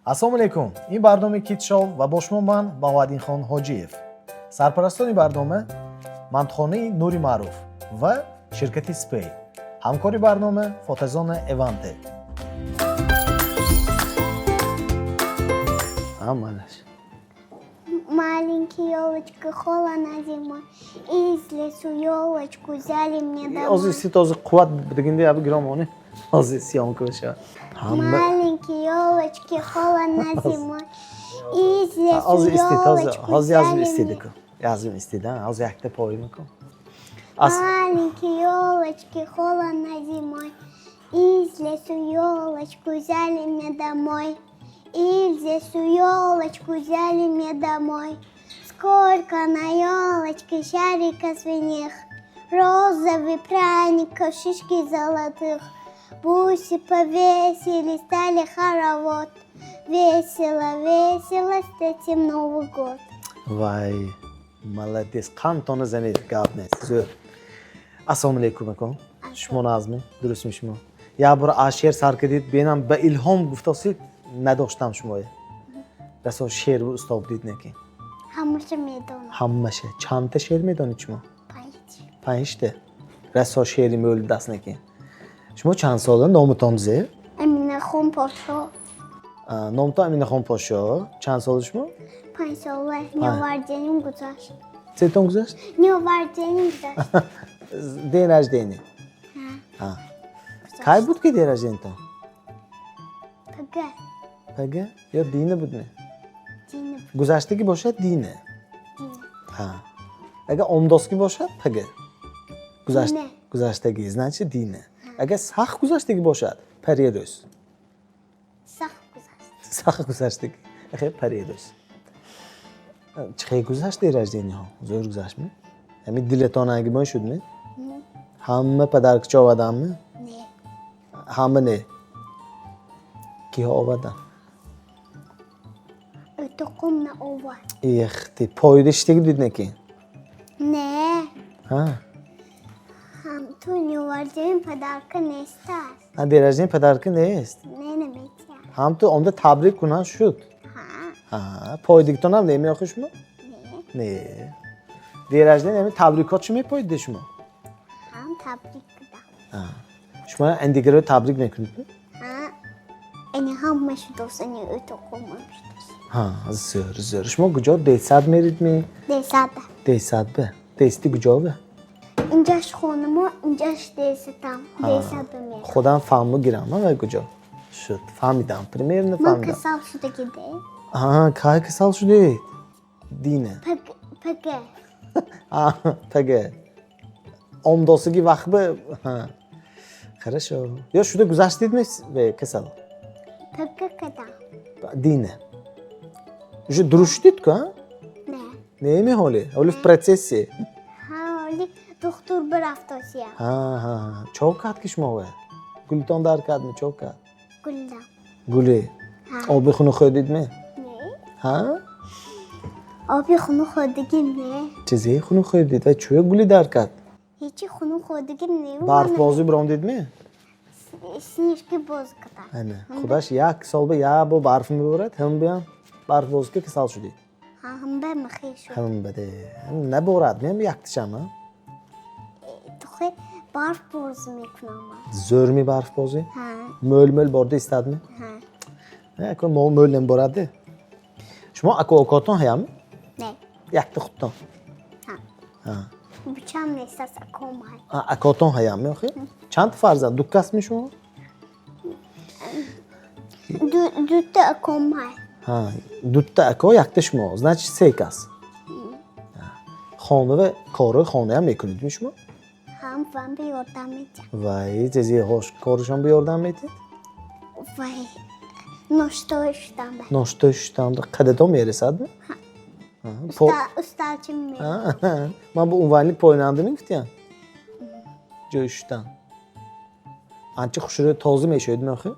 Ассалому алайкум, ин барномаи Kids Show ва бо шумо ман, Баҳоаддинхон Ҳоҷиев. Сарпарастони барнома мантухонаи Нури Маъруф ва ширкати Спей, ҳамкори барнома фотозона Эванте. Ҳамалаш. Маленький елочка, холодно зимой. Из лесу елочку взяли мне домой. Ҳозир истид, ҳозир қувват дигинда яби гиромони, ҳозир съёмка бошад ҳама. Маленькие елочки, холодно зимой. Из лесу Ҳозир истид, ҳозир. елочку Ҳозир язм взяли истиди мне. Ку язм истид, ҳозир якта пои ку Ас. Маленькие елочки, холодно зимой. Из лесу елочку взяли мне домой. Из лесу елочку взяли мне домой. Сколько на елочке шариков свиних, розовый пряников, шишки золотых. Бусы повесили, стали хоровод. Весело, весело встретим Новый год. Вай, молодец, қандтона занед, гап нест, зӯр. Ассалому алайкум, ако, шумо назми, дурустми? Шумо як бор аз шеър сар кардид, бенам ба илҳом гуфтосид, надоштам шумоя. Расо шеър усто будид неки. Ҳамаша медонам. Ҳамаша. Чандта шеър медонед шумо? Панҷ. Панҷта. Расо шеъри мӯлид аст неки. Шумо чанд сола, номатон зе? Аминахон Подшо. Номатон Аминахон Подшо. Чанд сола шумо? 5 сола. Днём рождения гузашт. Цетон гузашт? Днём рождения гузашт. День рождения. Ҳа. Кай буд ки день рождения тон? Пага. Пага ё дина будми? Дина. Гузаштагӣ бошад, дина. Дина. Ҳа, агар омдоскӣ бошад, пага. Гузашт. Дина. Гузаштагӣ, значит, дина. Агар сахт гузаштагӣ бошад, парерӯз. Сахт гузашт. Сахт гузаштагӣ, ахе, парерӯз. Чӣ хел гузашт день рождения ҳо? Зӯр гузаштми? Ҳами дилатон ангимон шудми? Ҳама подарка ча оварданми? Не. Ҳама не, киҳо овардан? O'toqim наовард. Ихти, поида шиштагӣ будид неки. Не. Ҳа. Ҳам ту днём рождения подарка нестааст. А, день рождения подарка нест? Не, наметиҳад. Ҳам ту омда табрик кунан шуд. Ҳа. Ҳа, поидагитонам немеохи шумо? Не. Не, день рождения ҳами табрикот чӣ мепоиде шумо? Ҳам табрик кардам. Шумо андигаро табрик мекунед? Ҳа. Эни ҳама шудост, эни o'toqim ham шудост. Ҳа, зӯр, зӯр. Шумо куҷо, детсад меридми? Детсада. Детсадба, детсади куҷоба? Инҷаш хонамо, инҷаш детсадам. Детсада мерам. Худам фаҳму гирам ва куҷо шуд, фаҳмидам, примерно. Ман Фаҳмидам. касал шудагиде. Ҳа, кай касал шудед? Дина? Пага. Пага омдосиги вақт ба. Ҳа, хорошо, ё шуда гузаштидми касал? Пага кадам. Дина уже дуруст шудид ку, а? Не. Неми, ҳоли, ҳоли в процессе. Ҳа, ҳоли духтур бирафтосиям. Ҳа ҳа, чо кард ки шумо ва гултон дар кардми, чо кард? Гулдам. Гуле? Ҳа. Оби хунук хӯрдидми? Не. Ҳа? Оби хунук хӯрдагим не. Чизе хунук хӯрдид ва чӯя гули дар кард? Ҳечи хунук хӯрдагим не. Барфбозӣ биромдидми? Снежки боз кардам. Ана, худаш як сол ба як бор барф меборад, ҳам биям барфбозӣ ки касал шудид. Ҳа, ҳамба махе шуд. Ҳам баде наборад мем яктишам, а? Тухе барф бозӣ мекунам ман. Зӯрми барфбозӣ? Ҳа. Мӯл мӯл борда истадми? Ҳа. Ако мо мӯл намебораде. Шумо аку окотон ҳаям? Не. Якта худтон? Ҳа. Ҳа. Бучам нестаст, аком ҳай. А, акотон ҳаям меохи? Чанд фарзанд, ду касми шумо? Дута аком ҳай. Ҳа, дута ако, якта шумо, значит, се кас. Хона ва корҳои хонаам мекунедми шумо? Ҳам, вам ба ёрдам медиҳам. Вай, чизи хош, корашон ба ёрдам медиҳед? Вай, ноштой шудам ба. Ноштой шуштан қадатон мерасадми? Усталчим ме. Ман бо унвонли пойнанда мегуфтиям, ҷои шуштан анча хушрӯ тоза мешаведми охи,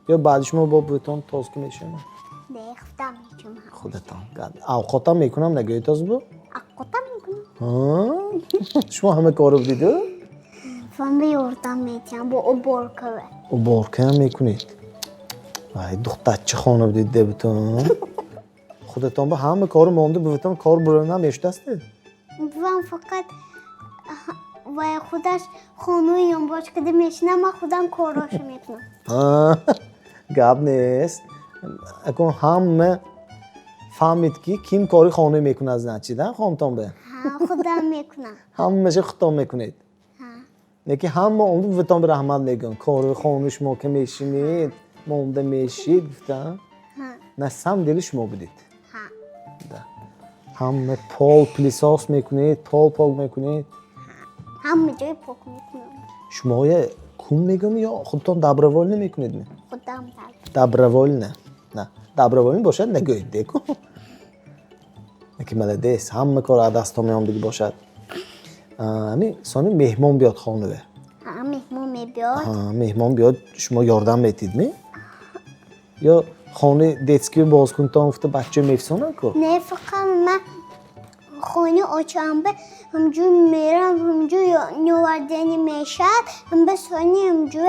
ё баъди шумо бо бутон тоз ки мешавад? Не, худам мечум. Худатон авқотам мекунам нагӯед тоз бу. Авқотам мекунам. Шумо ҳама корро будиду? Вам ба ёрдам медиҳам бо уборка ва. Уборка ам мекунед? Вай, духтарчи хона будед, дебутон. Худатон ба ҳама кору монда, буватон кор бурда намешудастед? Бувам фақат вай худаш хонаи ёнбош када мешинам, ман худам корҳоша мекунам. Гап нест. Акун ҳама фаҳмид, ки ким кори хона мекунад, значит, а хонтон бе. Ҳа, худам мекунам. Ҳамаша худтон мекунед. Ҳа. Лекин ҳама омду буватон ба раҳмат мегӯянд. Кори хонаи шумо ки мешинед, монда мешид, гуфтам. Ҳа. На самом деле шумо будед. Ҳа. Да. Ҳама пол пылесос мекунед, пол пок мекунед. Ҳама ҷой пок мекунам. Шумоя кун мегӯм ё худтон добровольно мекунед? Худам. Добровольно. На, добровольно бошад, нагӯед деку. Лекин молодец, ҳама кор аз дастон меомдагӣ бошад. Ҳами сони меҳмон биёд хонаве. Ҳа, меҳмон мебиёд. Меҳмон биёд, шумо ёрдам метидми? Ё хонаи детский бозкунтон гуфта бача мефисонанд ку? Не, фақат ман хонаи очамба ҳамҷу мерам, ҳамҷу нёвардани мешавад, ҳамба сони ҳамҷу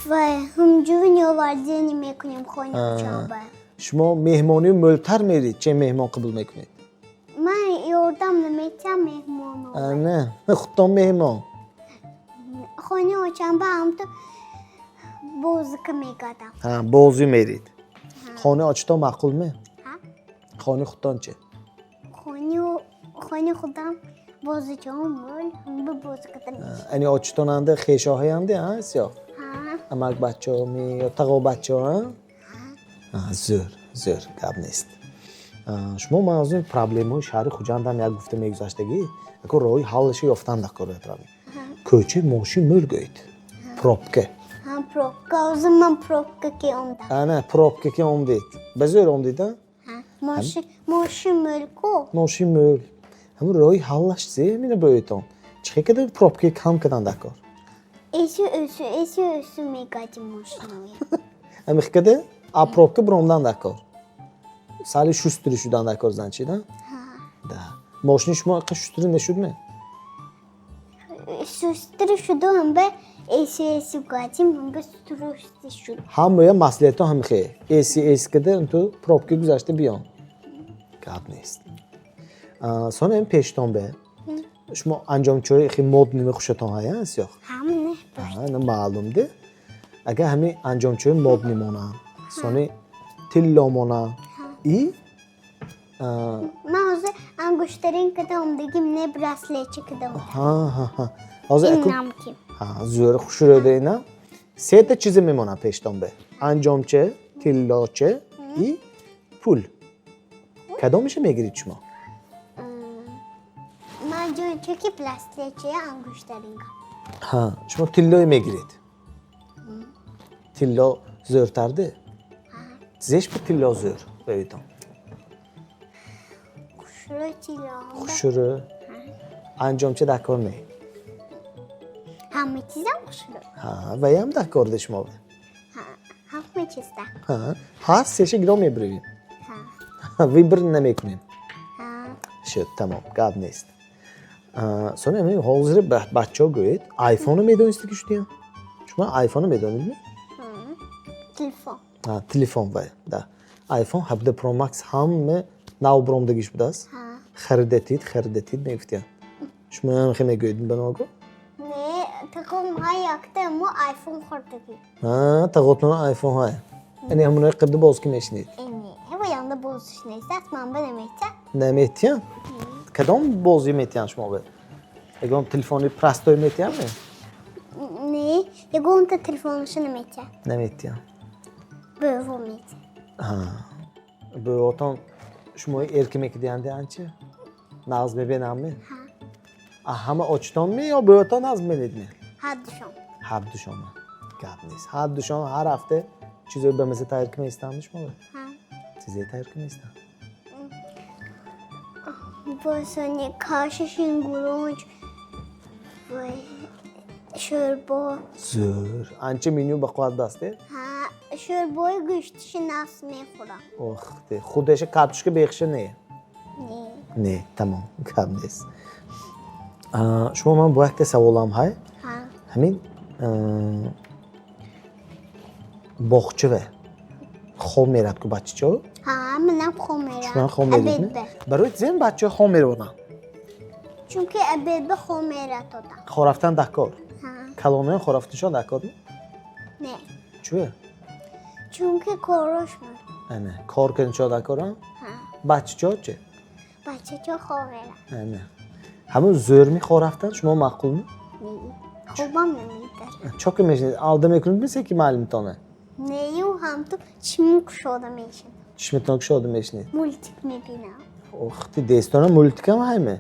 ва ҳамҷу нёвардани мекунем хонаи очамба. Шумо меҳмонию мӯлтар мерид, че меҳмон қабул мекунед? Ман ёрдам наметиҳам меҳмоно. Не, худтон меҳмон. Хонаи очамба ҳамту бозика мегардам. Ҳа, бозӣ мерид. Хонаи очатон маъқулме? Ҳа. Хонаи худтон че? Хонаи худам бозичаҳо мӯл, ҳамба бозикада мешавам. Ани очатонанда хешоҳаянде, а сиёҳ? Ҳа. Амак бачаҳо ми ё тағо бачаҳо, а? Зӯр, зӯр, гап нест. Шумо ман аз ин проблемаҳои шаҳри Хуҷандам як гуфта мегузаштагӣ, ако роҳи ҳаллашо ёфтан дар кор проблем. Кӯчаи мошин мӯл гӯед. Пробка. Ҳа, пробка. Ҳозир ман пробка ки омдам. Ана, пробка ки омдед. Ба зӯр омдед, а? Ҳа, мошин мӯлку. Мошин мӯл. Ҳамун роҳи ҳаллаш зе мина боитон. Чӣ хел када пробка кам кадан дар кор? Эсу өсу, эсу өсу мегардим мошиноя. Ҳамин хел када а пробка биромдан дар кор. Сали шустрый шудан дар кор, значит, а? Ҳа. Да. Мошини шумо иқа шустрый нашудме? Шустрый шуду, ҳамба эсу эсу гардим, ҳамба шустрый шуд. Ҳамая маслиҳатҳо ҳам хе. Эси эси када ту пробка гузашта биён. Гап нест. Сони ин пештон бе. Шумо анҷомчои хе модный хушатон ҳая сиёх? Ҳама не. Ҳа, ина маълум де. Агар ҳамин анҷомчои модный монанд, сони тилло монанд и Ман ҳозир ангуштарин када омдагим, не, браслетчи када омдам. Ҳа, ҳа, ҳа. Ҳозир аку Инам ки. Ҳа, зӯр, хушрӯда ина. Сета чизе мемонад пештон бе. Анҷомча, тиллоча и пул. Кадомиша мегирид шумо? Ман ҷонча ки браслетчия ангуштаринка. Ҳа, шумо тиллое мегиред. Тилло зӯртарде? Зеш бу тилло зӯр баётон? Хушрӯ тилло. Хушрӯ. Анҷомча дар кор не. Ҳама чизам хушрӯ. Ҳа, ваям дар кор де шумо. Ҳа, ҳама чиз дар. Ҳа, ҳар сеша гиро мебирем. Ҳа. Выбор намекунем. Ҳа. Шуд, тамом, гап нест. Сони ҳамин ҳозир бачаҳо гӯед, айфонро медонистед ки шудиям? Шумо айфонро медонедми? Телефон. Ҳа, телефон вай, да. iPhone 17 Pro Max ҳама нав биромдагиш будааст. Ҳа. Харидатид, харидатид мегуфтиян. Шумо ҳам хе мегӯед ба ногоҳ? Не, тағом ҳай якта мо iPhone хӯрдагӣ. Ҳа, тағотона iPhone ҳай. Яъне ҳамонои қибди боз ки мешинед. Эне, ва янда бозиш нест, аст ман ба наметиям. Наметиям? Кадом бозӣ метиҳанд шумо бе? Ягон телефони простой метиҳам? Не, ягонта телефонашо наметиям. Наметиҳам. Бӯво метиям. Ҳа. Бӯвотон шумои эрка мекидиянде анча? Нағз мебинамме? Ҳа. А ҳама очтонме ё бӯвотон нағз мебинедме? Ҳардушон. Ҳардушон. Гап нест. Ҳардушон ҳар ҳафта чизои ба маза тайёр ки меистанд шумо? Ҳа. Чизе тайёр ки меистанд? Босони каши шингурунҷ, вай шӯрбо. Зӯр. Анча меню ба қувват даст, э? Ҳа, шӯрбои гӯштиши нафс мехӯрам. Ох, те, худаша картошка бехша не? Не. Не, тамом, гап нест. Шумо ман бо якта саволам ҳай. Ҳа. Ҳамин боғчаве. Хоб мерад ку бачачо? Ҳа, манам хоб мерам. Шумо хоб меред? Обед бе. Барои зен бачаҳо хоб мераванд? Чунки обед бе хоб мерад одам. Хоб рафтан дар кор? Ҳа. Калоноям хоб рафтаншон дар кор? Не. Чӯ? Чунки корош ман. Ана, кор кардиншон дар кор? Ҳа. Бачачо чӣ? Бачачо хоб мерад. Ана. Ҳамун зӯрми хоб рафтан шумо маъқулми? Не. Хобам намебарад. Чо ки мешинед? Алда мекунед мисе ки маълимтона? Нею ҳам ту чишмим кушода мешинам. Чишмитон кушода мешинед? Мультик мебинам. Охти, дестона мультикам ҳайме?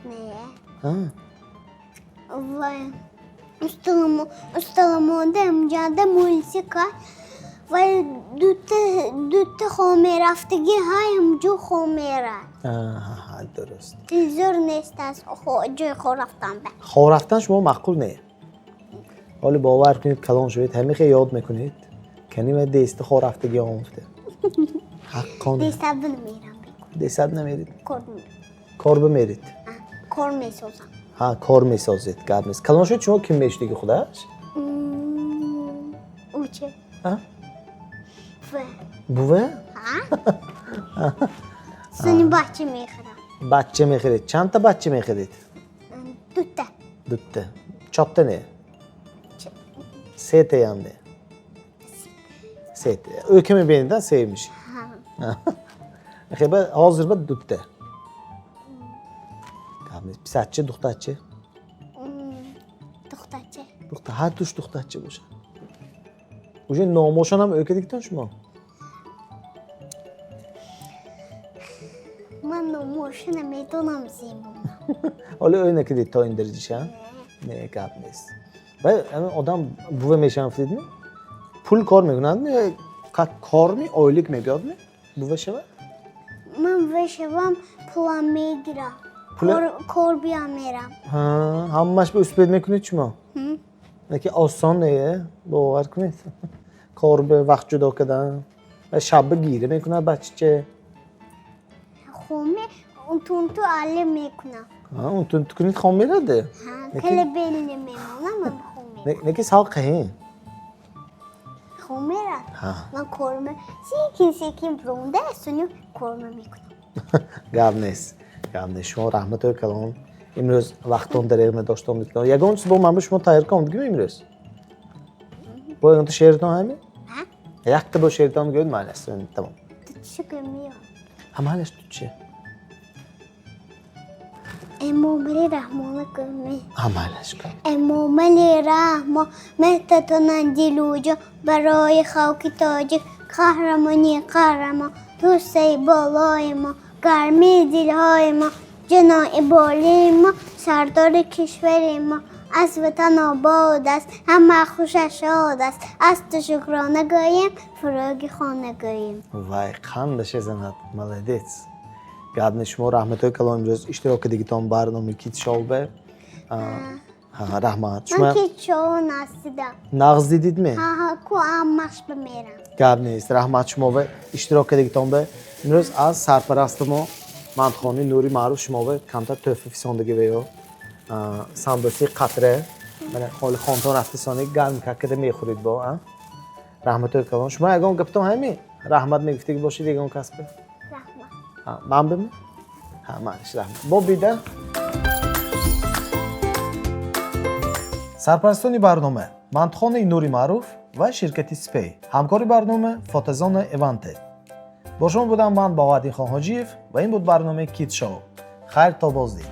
Не. Ҳа. Вай. Усталамонда ҳамҷанда мультика вай дута хоб мерафтагӣ ҳай ҳамҷо хоб мерад. Аҳа, дуруст. Телевизор нест аст ҷои хоб рафтан бе. Хоб рафтан шумо маъқул не? Ҳоле бовар кунед, калон шавед, ҳамихе ёд мекунед, кани ва деста хоб рафтагӣ омӯхта. Ҳаққон. Десад намерам. Десад намеред? Кор. Кор бимеред? Кор месозам. Ҳа, кор месозед, гап нест. Калон шуд шумо ким мешудиги худаш? Уче. А? Буве. Буве? Ҳа? Суни бача мехӯрам. Бача мехӯред. Чандта бача мехӯред? Дута. Дута. Чорта не? Сетаям не? Сета. Ӯ ка мебинед, се меши. Ҳа. Хеба ҳозир ба дута. Гап нест. Писарча, духтарча? Духтарча. Духтар, ҳар душ духтарча бошад. Уже номошон ҳам ӯ кардигитон шумо? Ман номошо намедонам зебо. Ҳоло ӯ накардед то ин дараҷаша? Не, гап нест. Ва ҳамин одам бува мешавам фидми? Пул кор мекунадми? Корми ойлик мебиёдми? Бува шава? Ман бува шавам пулам мегирам. Кор биям мерам. Ҳа, ҳамааш ба успед мекунед шумо? Лекин осон не, бовар кунед. Кор ба вақт ҷудо кардан. Ва шабба гира мекунад бачача. Хоме унтунту али мекунам. Ҳа, унтунту кунед хом мераде? Ҳа, калабелли мемонам, ман хом мерам. Лекин сал қаҳин. Хом мерад? Ҳа. Ман корма секин секин бронда суню корма мекунам. Гап нест. Гап нест. Шумо раҳматои калон. Имрӯз вақтон дареғ надоштон. Ягон чиз бо ман ба шумо тайёр кардам дигим имрӯз? Бо ягонта шеъртон ҳаме? Ҳа? Якта бо шеъртон гӯед майлаш. Тамом. Тутчи гӯмиё. Ҳа, майлаш тутчи. Эмомали Раҳмона гӯмӣ. Ҳа, майлаш гӯ. Эмомали Раҳмон меҳтатонан дилуҷон барои халқи тоҷик қаҳрамони қаҳрамон тӯсаи болои мо гармии дилҳои мо ҷанои болии мо сардори кишвари мо аз ватан обод аст ҳама хушаш шод аст аз ту шукрона гӯем фурӯғи хона гӯем. Вай, қандаша занад, молодец. Гап нест, шумо раҳматои калон имрӯз иштирок кардагитон барномаи Китшоу бе. Ҳа, раҳмат. Ман Китшоу нағз дидам. Нағз дидидме? Ҳа, ҳа, ку аммаш бимерам. Гап нест, раҳмат шумо бе иштирок кардагитон бе. Имрӯз аз сарпарасти мо мандхони Нури Маъруф шумо бе камтар тӯҳфа фисондагӣ веё. Самбӯсаи қатра. Мана ҳоли хонтон рафта сони гарм какада мехӯред бо, а? Раҳматои калон. Шумо ягон гаптон ҳами? Раҳмат мегуфтагӣ бошед ягон кас бе? Раҳмат. Ҳа, ман бими? Ҳа, манш раҳмат. Бо бида. Сарпарастони барнома мандхонаи Нури Маъруф ва ширкати Спей. Ҳамкори барнома фотозона Эванте. Бо шумо будам ман Баҳоаддин Хонҳоҷиев ва ин буд барномаи Кит Шоу. Хайр то боздид.